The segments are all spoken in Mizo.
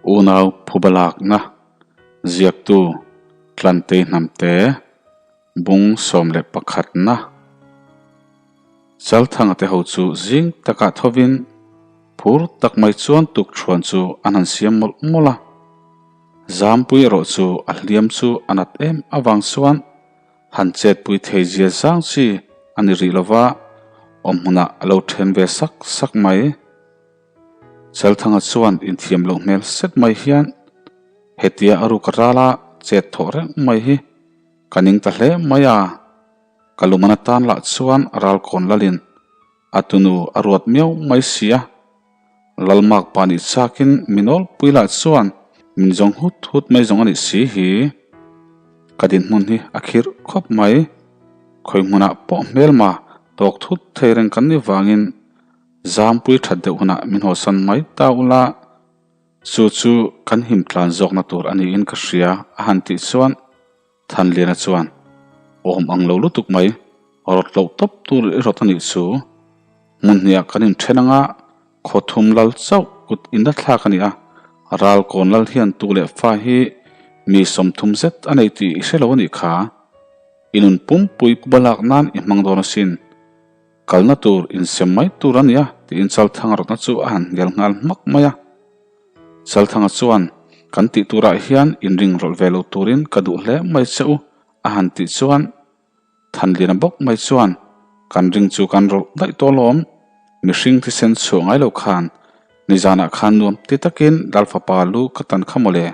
Unau phubalakna ziaktu Tlantei Hnamte bung 11 na Chalthanga te ho chu zing takah thovin phur tak mai chuan tukṭhuan chu an han siam mawlh mawlh a. Zampui erawh chu a hliam chu a nat em avang chuan han chetpui thei zia zang chi a ni rih lova, awm hmunah a lo then ve sak sak mai. Chalthanga chuan inthiam loh hmel set mai hian hetia a ruk a ral a chet thawh reng mai hi ka ning ta hle mai a, ka luman atan lah chuan ralkawn lalin a tunu a ruat miau mai si a. Lalmak pa nih chakin mi nawlpui lah chuan min zawng hut hut mai zawng a nih si hi. Ka dinhmun hi a khirh khawp mai. Khawi hmunah pawh hmelma tawk thut thei reng kan ni vangin Zampui that deuh hunah min hawsan mai ta ula, chu chu kan him tlan zawkna tur a niin ka hria a han tih chuan Thanliana chuan, Awm ang lo lutuk mai, rawt loh tawp tur i rawt a nih chu. Hmun hniah kan inthen anga khaw thum lal chauh kut inla thlak a ni a, ral kawn lal hian tu leh fa hi mi 30 zet a nei tih i hre lo a nih kha. I nun pumpui pubalak nan i hmang dawn asin. Kalna tur insem mai tur a nia tiin Chalthanga rawtna chu a han hnial nghal hmak mai a. Chalthanga chuan, Kan tih turah hian inring rawlh ve lo turin ka duh hle mai che u a han tih chuan Thanliana bawk mai chuan, Kan ring chu kan rawlh daih tawh alawm, mihring thisen chhuah ngai lo khan nizanah khan nuam ti takin Lalfapa lu ka tan kha mawle.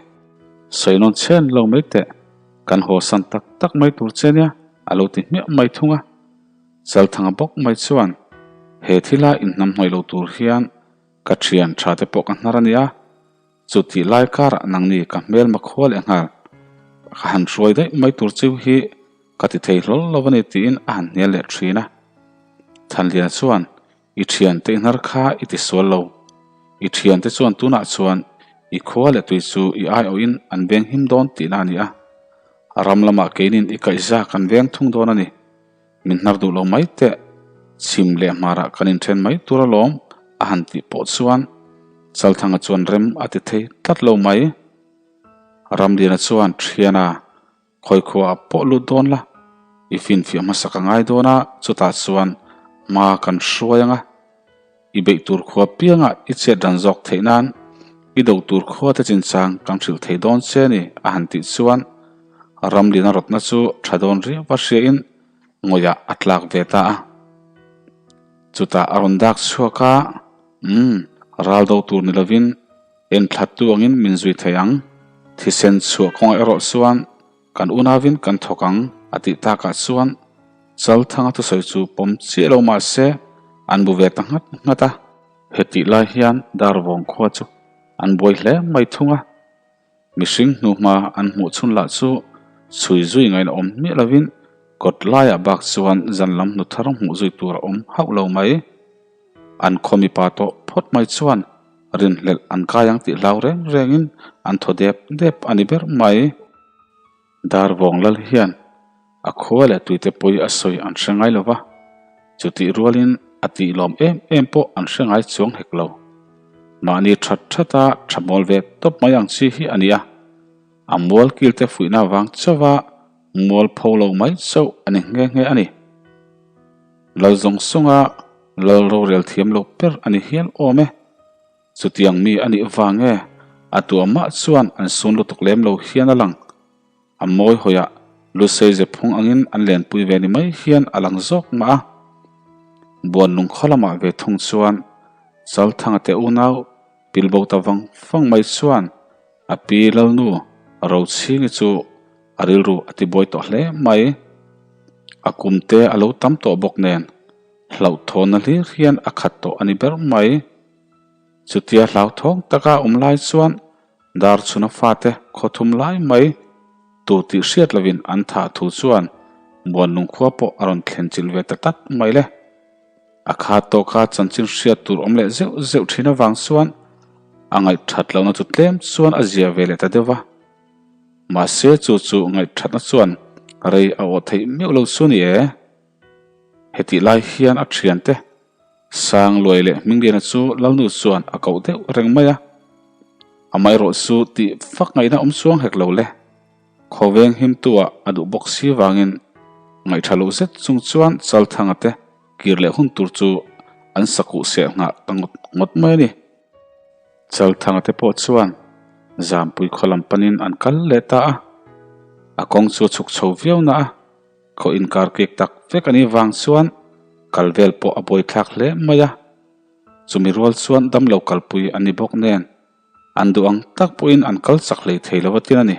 Sawi nawn chhen lo mai teh, kan haw san tak tak mai tur che nia a lo ti hmiah mai thung a. Chalthanga bawk mai chuan he thila inhnamhnawih lo tur hian ka thian tha te pawh ka hnar a nia, chu tih lai karah nangni ka hmelma khua leh nghal ka han hruai daih mai tur chiu hi ka ti thei hlawl lo a ni tiin a han hnial leh thin a. Thanliana chuan I thiante i hnar kha i ti sual lo. I thiante chuan tunah chuan i khua leh tui chu i aiawhin an veng him dawn tihna a ni a, ram lamah keinin i kaihza kan veng thung dawn a ni. Min hnar duh lo mai teh, chhim leh hmarah kan inthen mai tur alawm a han tih pawh chuan Chalthanga chuan rem a ti thei tlat lo mai. Ramliana chuan Thiana khawi khua a pawh lut dawn la, i finfiah hmasa ka ngai dawn a, chutah chuan hma kan hruai ang a, i beih tur khua piangah i chet ran zawk theih nan i do tur khua te chinchang kan hrilh thei dawn che ni a han tih chuan Ramlina rawtna chu tha dawn riau a hriain ngawihah a tlak ve ta a. Chutah a rawn dak chhuak a, Umm, ral do tur ni lovin enthlattu angin min zui thei ang. Thisen chhuah kawngah erawh chuan kan unauin kan thawk ang a tih takah chuan Chalthanga thusawi chu pawm chiah lo mah se an bu ve ta nghat nghat a. Hetih lai hian Darvawng khua chu an buai hle mai thung a. Mihring hnuhma an hmuh chhun lah chu chhui zui ngaihna awm miah lovin kawt laiah bak chuan zan lam hnu thar hmuh zui tur a awm hauh lo mai. An khaw mipa tawh phawt mai chuan rinhlelh an kai ang tih hlau reng rengin an thaw dep dep a ni ber mai. Darvawng lal hian a khua leh tuite pawi a sawi an hre ngai lo va, chutih rualin a tih lawm em em pawh an hre ngai chuang hek lo. Mahni that that a tha mawl ve tawp mai ang chi hi a ni a, a mual kilte fuihna vang chauha mual pho lo mai chauh a ni nghe nghe a ni. Lal zawng zawnga lal rorel thiam lo ber a ni hial awm e. Chutiang mi a nih vang e, a tua mah chuan an sun lutuk lem lo hian a lang. A mawi hawiah Lusei ze phung angin an lenpui ve ni mai hian a lang zawk mah a. Buanlung khaw lamah ve thung chuan Chalthanga te unau pilbo ta vang vang mai chuan a pi Lalnu Rochhingi chu a rilru a tibuai tawh hle mai. A kum te a lo tam tawh bawk nen hlauhthawnna hlir hian a khat tawh a ni ber mai. Chutia hlauthawng taka awm lai chuan Darchhuna fate khaw thum lai mai tu tih hriat lovin an thah thu chuan Muanlung khua pawh a rawn thlen chilh ve ta tlat mai le. A kha tawka chanchin hriat tur awm leh zeuh zeuh thin avang chuan a ngaihthat lohna chu tlem chuan a zia ve leh ta deuh va. Mahse chu chu ngaihthatna chuan rei a awh theih meuh lo chu ni e. Hetih lai hian a thiante Sangluai leh Hmingliana chu Lalnu chuan a koh deuh reng mai a. Amaherawh chu tih fak ngaihna awm chuang hek lo le. Khawveng himtu-ah a duh bawk si vangin ngaihṭha loh zet chung chuan Chalthanga te kir leh hun tur chu an sakuh seh nghah ta ngawt ngawt mai a ni. Chalthanga te pawh chuan Zampui khaw lam panin an kal leh ta a, a kawng chu a chhuk chho viau na a, khaw inkar kek tak vek a nih vang chuan kal vel pawh a buaithlak hle mai a. Chumi rual chuan damlo kalpui a ni bawk nen an duh ang tak pawhin an kal chak hlei thei lo a tin a ni.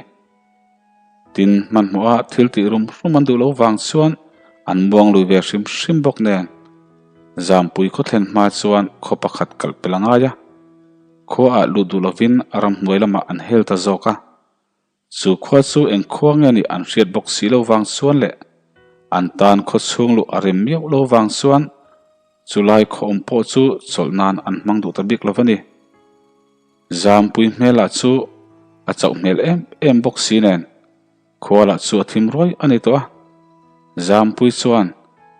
Tin, hmanhmawha thil tih rum rum an duh lo vang chuan an muang lui ve hrim hrim bawk nen. Zampui khaw thlen hma chuan khaw pakhat kalh pel a ngai a, khuaah lut duh lovin a ramhnuai lamah an hel ta zawk a. Chu khua chu eng khua nge nih an hriat bawk si lo vang chuan leh an tan khaw chhung luh a rem miauh lo vang chuan chulai khaw awm pawh chu chawlh nan an hmang duh ta bik lo a ni. Zampui hmelah chu a chauh hmel em em bawk si nen khua lah chu a thim ruai a ni tawh a. Zampui chuan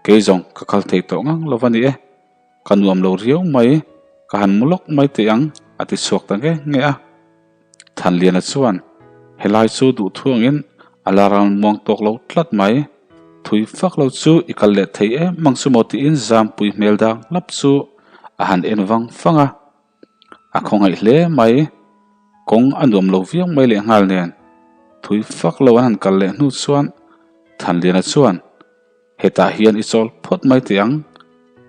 kei zawng ka kal thei tawh ngang lo a ni e, ka nuam lo riau mai, ka han mu lawk mai teh ang a ti chhuak ta nge nge a. Thanliana chuan helai chu duh thuangin a la ral muang tawk lo tlat mai. Thui fak lo chu i kal leh thei em ang chu maw tiin Zampui hmel dang lap chu a han en vang vang a. A khawngaih hle mai. Kawng a nuam lo viau mai leh nghal nen. Thui fak lo an han kal leh hnu chuan Thanliana chuan Hetah hian i chawl phawt mai teh ang,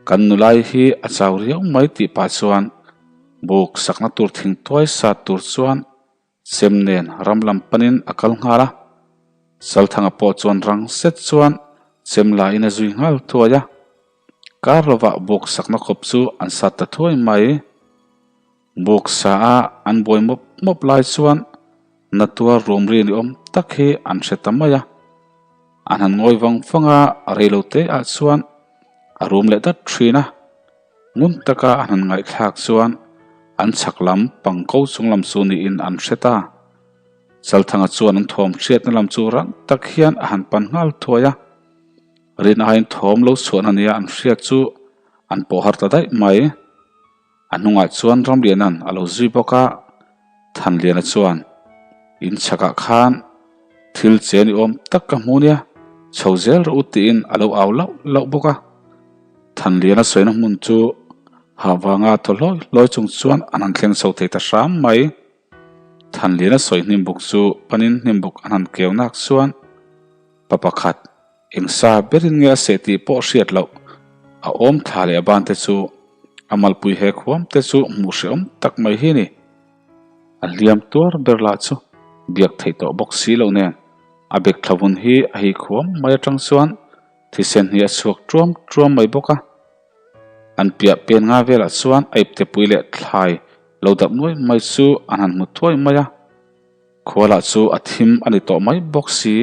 kan nulai hi a chau riau mai tih pah chuan buk sakna tur thing tuai sat tur chuan chem nen ram lam panin a kal nghal a. Salthanga pawh chuan rang set chuan chem laiin a zui nghal thuai a. Kar lovah buk sakna khawp chu an sat ta thuai mai. Buk sa a an buai mawp mawp lai chuan Natuar ruam ri ni awm tak hi an hre ta mai a. An han ngawi vang vang a, reilo te ah chuan a rum leh dat thin a. Ngun taka an han ngaihthlak chuan an chhak lam pang ko chung lam chu niin an hre ta. Chalthanga chuan an thawm hriatna lam chu rang tak hian a han pan nghal thuai a. Rin aiin thawm lo chhuahna nia an hriat chu an pawh har ta daih mai. A hnungah chuan Ramliana'n a lo zui bawk a, Thanliana chuan, In chhakah khan thil che ni awm tak ka hmu nia, chho zel rawh u tiin a lo au lauh lauh bawk a. Thanliana sawina hmun chu hah vanga thaw hlawi hlawi chung chuan an han thleng chho thei ta hram mai. Thanliana sawi hnimbuk chu panin hnimbuk an han keu nak chuan pa pakhat, Eng sa berin nge a seh tih pawh hriat loh, a awm thla leh a ban te chu a malpui he khuam te chu hmuh hrehawm tak mai hi a ni. A hliam tuar ber lah chu biak theih tawh bawk si loh nen a bek thla vun hi a hi khuam mai atang chuan thisen hi a chhuak tuam tuam mai bawk a. An piah pen nga velah chuan a iptepui leh thlai lo dap nuai mai chu an han hmu thuai mai a. Khua lah chu a thim a ni tawh mai bawk si.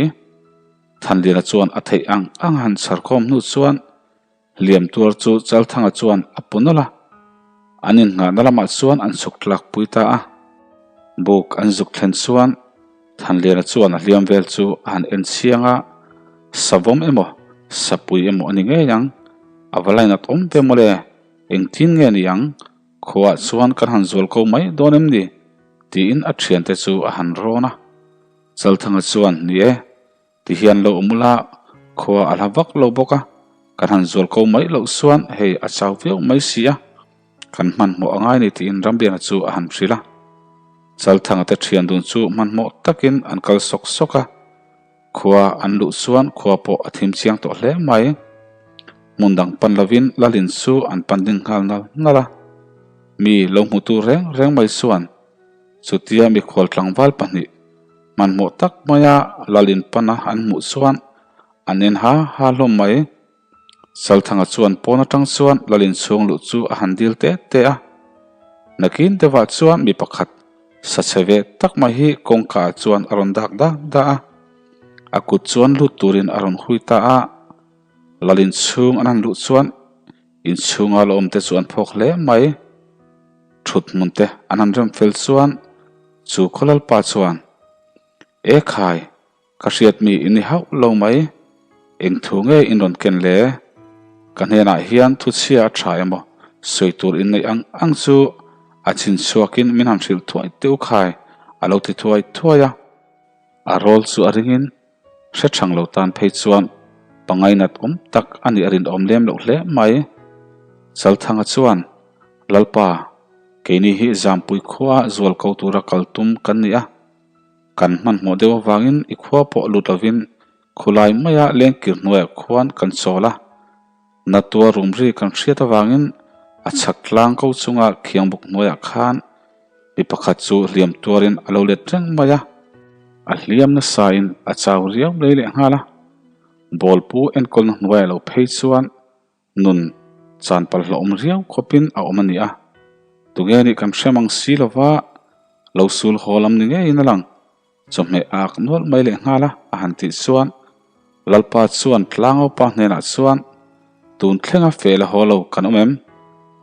Thanliana chuan a theih ang ang a han chhar khawm hnu chuan hliam tuar chu Chalthanga chuan a pu nawlh a, an innghahna lamah chuan an chhuk tlak pui ta a. Buk an zuk thlen chuan Thanliana chuan a hliam vel chu a han en chiang a, savawm emaw sapui emaw a ni ngei ang, a va lainat awm ve mawle, engtin nge ni ang, khuaah chuan kan han zual ko mai dawn em ni? tiin a thiante chu a han rawn a. Chalthanga chuan, Ni e, ti hian lo awm ula, khua a hla vak lo bawk a, kan han zual ko mai loh chuan hei a chau viau mai si a, kan hmanhmawh a ngai ni tiin Ramliana chu a han hrilh a. Chalthanga te thian dun chu hmanhmawh takin an kal sawk sawk a, khua an luh chuan khua pawh a thim chiang tawh hle mai. Hmun dang pan lovin Lalin chu an pan ding nghal nal nal a, mi lo hmutu reng reng mai chuan Chutia mikhual tlangval pahnih hmanhmawh tak maia Lalin pana an hmuh chuan an en ha ha hlawm mai. Salthanga chuan pawn atang chuan Lalin chhung luh chu a han dil te te a. Nakin deuhah chuan mi pakhat sa chhe ve tak mai hi kawngka ah chuan a rawn dak dak dak a. A kut chuan lut turin a rawn hui ta a. Lalin chhung an han luh chuan inchhunga la awmte chu an phawk hle mai. Thut hmun te an han rem fel chuan chu khaw lalpa chuan, E khai, ka hriat mi in ni hauh lo mai, eng thu nge in rawn ken le? Ka hnenah hian thuchhia a tha emaw sawi tur in neih ang ang chu A chin chhuakin min han hrilh thuai teh u khai, a lo ti thuai thuai a. A rawl chu a ringin hre thang lo tan phei chuan pangainat awm tak a nih a rinawm lem loh hle mai. Chalthanga chuan, Lalpa, keini hi Zampui khua zual ko tura kal tum kan ni a. Kan hmanhmawh deuh avangin i khua pawh lut lovin khulai maia lengkir hnuaiah khuan kan chawl a. Natua rum ri kan hriat avangin a chhak tlang ko chunga khiangbuk hnuaiah khan mi pakhat chu hliam tuarin a lo let reng mai a. A hliam nasain a chau riau lei leh nghal a. Bawlpu enkawlna hnuaiah lo phei chuan nun chan palh hlauhawm riau khawpin a awm a ni a. Tunge nih kan hre mang si lova lo sul haw lam ni ngeiin a lang. Chawhmeh a ak nual mai leh nghal a, a han tih chuan Lalpa chuan Tlangaupa hnenah chuan, Tun thlenga feh la haw lo kan awm em?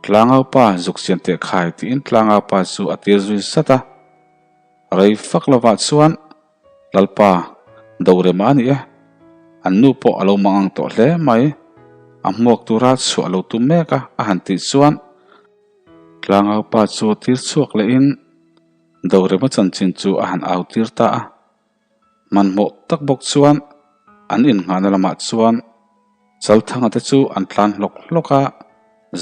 Tlangaupa zuk siam teh khai tiin Tlangaupa chu a tir zui zat a. Rei fak lovah chuan Lalpa Dorema a ni e, an nu pawh a lo mang ang tawh hle mai, a hmuak tura chhuah lo tum mek a, a han tih chuan Tlangaupa chu tir chhuak lehin, Dorema chanchin chu a han au tir ta a. Hmanhmawh tak bawk chuan an innghahna lamah chuan Chalthanga te chu an tlan hlawk hlawk a,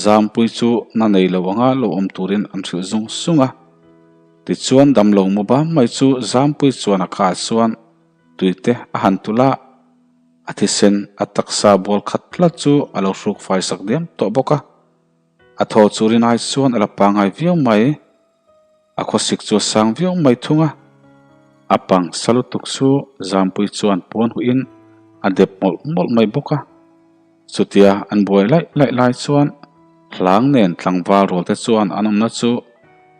Zampui chu na nei lo anga lo awm turin an hrilh zung zung a. Tichuan damlo mu bam mai chu Zampui chuan a kha chuan tuite a han tulh a, a thisen a taksa bual khat tlat chu a lo hruk fai sak diam tawh bawk a. A thaw chu rinai chuan a la pangai viau mai. A khawsik chu a sang viau mai thung a, a pang sa lutuk chu Zampui chuan puan huihin a dep mawlh mawlh mai bawk a. Chutia an buai laih laih lai chuan hlang nen tlangval rual te chuan an awmna chu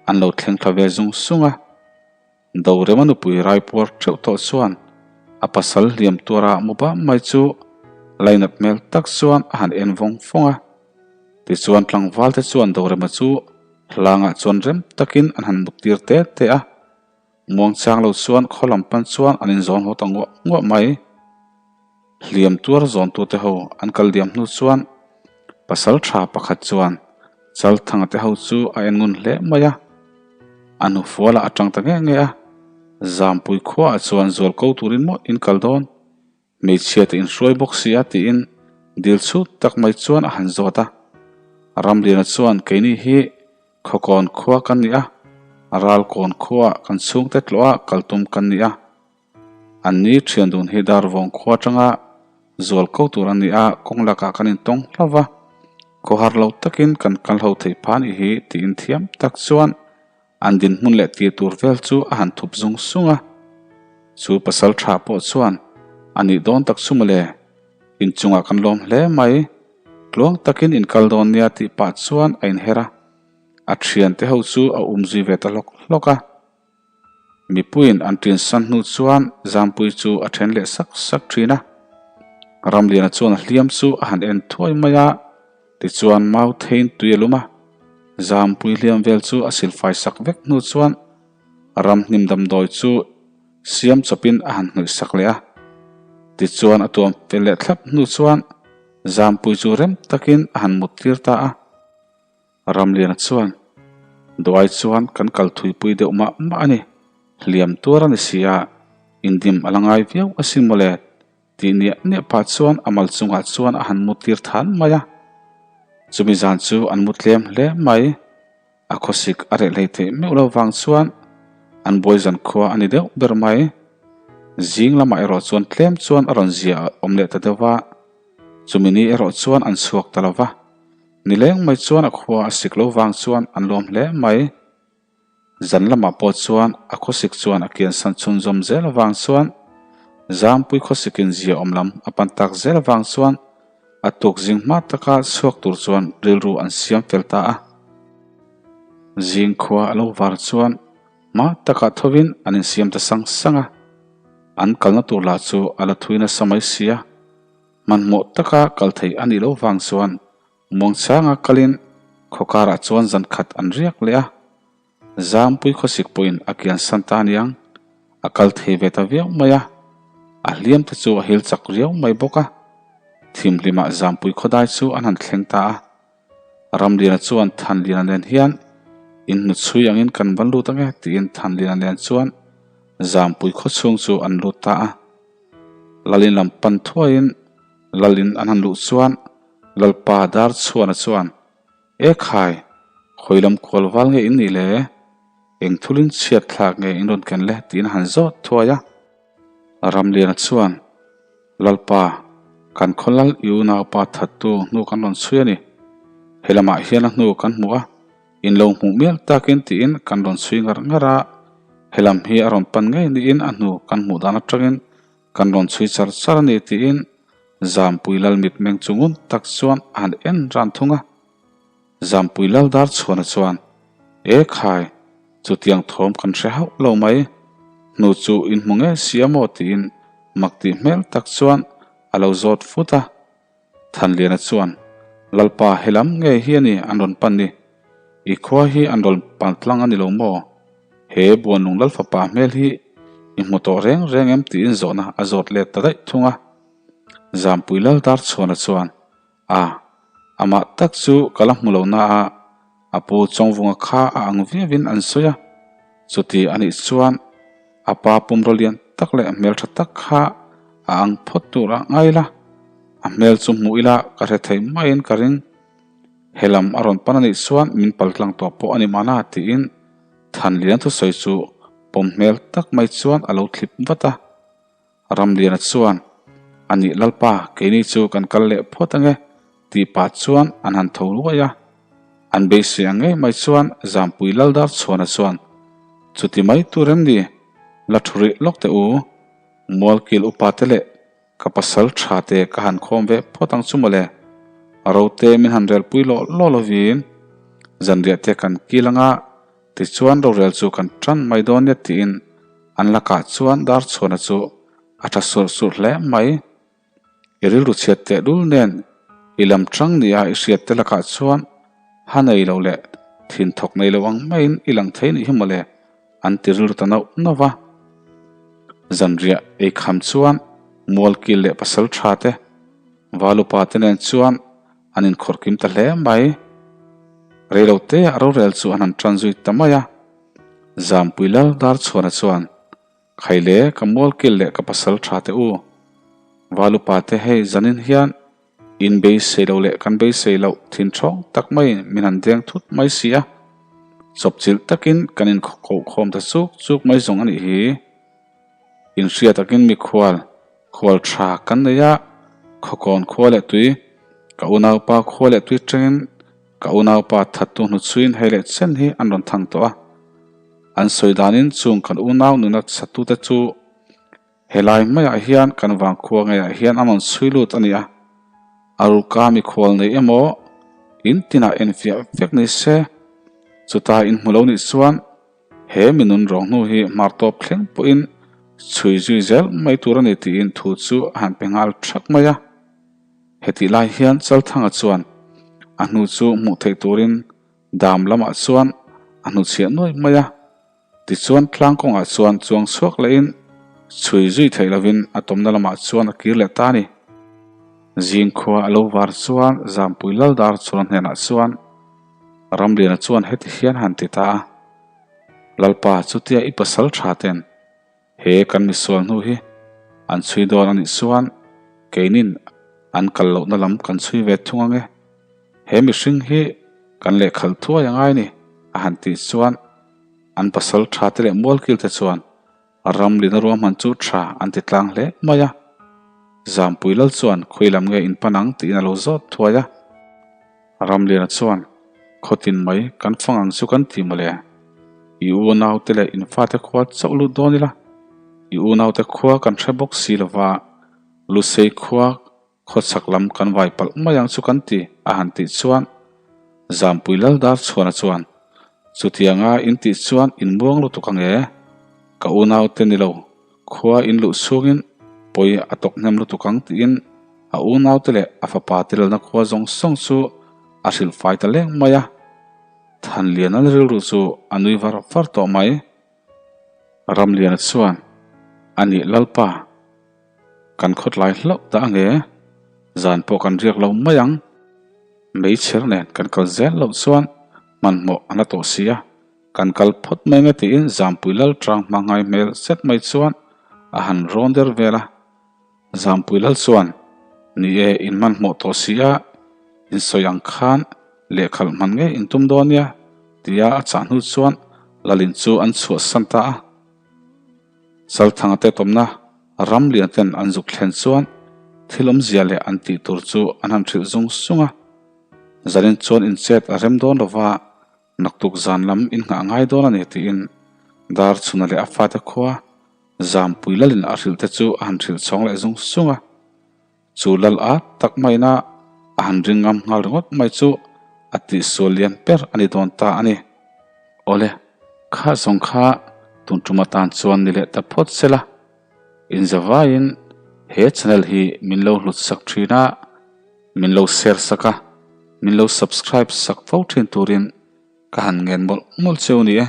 an lo thleng thla ve zung zung a. Dorema nupui raipuar theuh tawh chuan a pasal hliam tuara mu bam mai chu lainat hmel tak chuan a han en vawng vawng a. Tichuan tlangval te chuan Dorema chu hlangah chuan rem takin an han mut tir te te a. Muangchang lo chuan khaw lam pan chuan an inzawn haw ta nguah nguah mai. Hliam tuar zawntute ho an kal diam hnu chuan pasal tha pakhat chuan Chalthanga te ho chu a en ngun hle mai a, a hnufualah a tang ta nge nge a, Zampui khuaah chuan zual ko turin maw in kal dawn, hmeichhia te in hruai bawk si a tiin dil chhut tak mai chuan a han zawt a. Ramliana chuan keini hi Khawkawn khua kan ni a, Ralkawn khuaah kan chhungte tlawhah kal tum kan ni a, An ni thian dun hi Darvawng khua atanga zual ko tur a ni a, kawng lakah kan intawng hlauh va, khawhar lo takin kan kal ho theih phah a nih hi tiin thiam tak chuan an dinhmun leh tir tur vel chu a han thup zung zung a. Chu pasal tha pawh chuan a nih dawn tak chu mawle, inchungah kan lawm hle mai, tluang takin inkal dawn nia tih pah chuan a inher a, a thiante ho chu a umzui ve ta hlawk hlawk a. Mipuiin an ṭinsan hnu chuan Zampui chu a ṭhen leh sak sak ṭhin a. Ramliana chuan a hliam chu a han en thuai mai a, tichuan mau theiin tui a lum a. Zampui hliam vel chu a silfai sak vek hnu chuan ramhnim damdawi chu siam chawpin a han hnawih sak leh a. Tichuan a tuam fel leh thlap hnu chuan Zampui chu rem takin a han mut tir ta a. Ramliana chuan, Duai chuan kan kal thuipui deuh mah mah a ni, hliam tuar a ni si a, indim a la ngai viau asin mawle, tih niah niah pah chuan a mal chungah chuan a han mu tir than mai a. Chumi zan chu an mu tlem hle mai, a khawsik a reh hlei theih meuh lo vang chuan an buai zan khua a ni deuh ber mai. Zing lamah erawh chuan tlem chuan a rawn zia awm leh ta deuh va, chumi ni erawh chuan an chhuak ta lo va. Nileng mai chuan a khua a sik lo vang chuan an lawm hle mai. Zan lamah pawh chuan a khawsik chuan a kiansan chhunzawm zel avang chuan Zampui khawsikin zia awm lam a pan tak zel avang chuan a tuk zing hma taka chhuak tur chuan rilru an siam fel ta a. Zing khua a lo var chuan hma takah thovin an insiam ta sang sang a. An kalna tur lah chu a la thui nasa mai si a. Hmanhmawh taka kal theih a nih loh vang chuan Muangchanga kalin khawkarah chuan zan khat an riak leh a, Zampui khawsik pawhin a kiansan ta aniang, a kal thei ve ta viau mai a, a hliam te chu a hil chak riau mai bawk a. Thimhlimah Zampui khawdai chu an han thleng ta a, Ramliana chuan Thanliana nen hian. In hnuchhui angin kan va lut ange tiin Thanliana nen chuan Zampui khawchhung chu an lut ta a. Lalin lam pan thuaiin Lalin an han luh chuan Lalpa Darchhuana chuan, E khai, khawi lam kual val nge in nih le? Eng thulin chhiat thlak nge in rawn ken le? tiin a han zawt thuai a. Ramliana chuan, Lalpa, kan khaw lal i unaupa thattu hnu kan rawn chhui a ni. He lamah hian a hnu kan hmu a, in lo hmuh mial takin tiin kan rawn chhui ngar ngar a. He lam hi a rawn pan ngei niin a hnu kan hmuh dan atangin kan rawn chhui char char a ni tiin Zampui lal mitmeng chu ngun tak chuan a han en ran thung a. Zampui lal dar chhuana chuan, E khai, chutiang thawm kan hre hauh lo mai. Hnu chu in hmu ngei si a maw tiin mak tih hmel tak chuan a lo zawt fut a. Thanliana chuan, Lalpa helam ngei hi a ni an rawn pan ni. I khua hi an rawn pan tlang a ni lo maw? He Buanlung lal fapa hmel hi i hmu tawh reng reng em tiin zawhna a zawt let ta daih thung a. Zampui lal dar chhuana chuan, A, amah tak chu ka la hmu lo na a, a pu Chawngvunga kha a ang viauin an sawi a, chuti a nih chuan a pa pumraw lian tak leh hmeltha tak kha a ang phawt tur a ngai la, a hmel chu hmuh ila ka hre thei maiin ka ring. He lam a rawn pan a nih chuan min pal tlang tawh pawh a ni mahna tiin Thanlian thusawi chu pawm hmel tak mai chuan a lo thlip vat a. Ramliana chuan, A nih Lalpa, keini chu kan kal leh phawt ange, tih pah chuan an han tho luai a. An beisei ang ngei mai chuan Zampui Laldar Chhuana chuan, Chuti mai tur em ni? La thu rih lawk teh u, Mualkil upa te leh ka pasal tha te ka han khawm ve phawt ang chu mawle. Rote min han relpui lawh lawh lovin zanriah te kan kil anga Tichuan rorel chu kan tan mai dawn nia tiin an lakah chuan Darchhuana chu a tha surh surh hle mai. I rilru chhiat teh dul nen i lam tang nia i hriat te lakah chuan ha nei lo leh thin thawk nei lo ang maiin i lang thei nih hi mawle an ti rilru ta nauh nauh va. Zanriah ei kham chuan Mualkil leh pasal tha te Valupa te nen chuan An inkhawrh kim ta hle mai. Reilo te ah rorel chu an han tan zui ta mai a. Zampui lal Darchhuana chuan, Khaile, ka mualkil leh ka pasal tha te u. Valupa te hei zanin hian in beisei lo leh kan beisei loh thin thawng tak maiin min han deng thut mai si a. Chawpchilh takin kan inkhawhkhawm ta chuk chuk mai zawng a nih hi. Inhria takin mikhual, khual tha kan nei a, khawkawn khua leh tui, ka unaupa khua leh tui tangin ka unaupa thattu hnuchhuiin hei leh chen hi an rawn thang tawh a. An sawi danin chung kan unau nuna satute chu helai maiah hian kan vangkhua ngeiah hian an rawn chhui lut a ni a. A ruka mikhual nei emaw in tinah enfiah vek ni se, chuta inhmu lo nih chuan He minun rawng hnu hi hmar tawp thleng pawhin chhui zui zel mai tur a ni tiin thu chu a han pe nghal thak mai a. Hetih lai hian Chalthanga chuan a hnu chu hmuh theih turin dam lamah chuan a hnuchhiah nuai mai a. Tichuan tlang kawngah chuan chuang chhuak lehin chhui zui theih lovin a tawmna lamah chuan a kir leh ta a ni. Zingkhua a lo var chuan Zampui Laldar chhuna hnenah chuan Ramliana chuan heti hian han ti ta a, Lalpa, chutia i pasal tha ten he kan misual hnu hi an chhui dawn a nih chuan keinin an kal lohna lam kan chhui ve thung ange. He mihring hi kan lehkhal thuai a ngai ni, a han tih chuan an pasal tha te leh mualkil te chuan Ramlina ruahman chu tha an ti tlang hle mai a. Zampui lal chuan khawi lam nge in pan ang tiin a lo zawt thuai a. Ramliana chuan, Khawtin mai kan fang ang chu kan ti mawle. I unaute leh in fate khua chauh lut dawn ila. I unaute khua kan hre bawk si lova, Lusei khua Khawchhak lam kan vai palh mai ang chu kan ti, a han tih chuan Zampui Laldar chhuana chuan, Chutianga in tih chuan in muang lutuk ang e, ka unaute ni lo, khua in luh chhungin pawi a tawk hnem lutuk ang tiin a unaute leh a fapa te lalna khua zawng zawng chu a hrilh fai ta leng mai a. Thanliana rilru chu a nui var var tawh mai. Ramliana chuan, A nih Lalpa, kan khawtlai hlauh dah ange, zan pawh kan riak lo mai ang. Meichher nen kan kal zel loh chuan hmanhmawh a la tawh si a. Kan kal phawt mai nge tiin Zampui Lal tang hma ngai hmel zet mai chuan a han rawn der vel a. Zampui Lal chuan, Ni e, in hmanhmawh tawh si a, in sawi ang khan lehkhalh hman ngei in tum dawn nia, tia a chah hnu chuan Lalin chu an chhuahsan ta a. Chalthanga te tawmna ram lian ten an zuk thlen chuan thil awmzia leh an tih tur chu an han hrilh zung zung a. Zanin chuan inchet a rem dawn lova naktuk zan lam in nghah ngai dawn a ni tiin Darchhuna leh a fate khua Zampui lalin a hrilh te chu a han hrilh chhawng leh zung zung a. Chu lal a tak maina a han ring ngam nghal ringawt mai chu a tihsual lian ber a ni dawn ta a ni. Awle, kha zawng kha tun tum atan chuan ni leh ta phawt sela. Inzavaiin he channel hi min lo hlut sak thin a, min lo share sak a, min lo subscribe sak fo thin turin ka han ngen mawlh mawlh cheu ni e.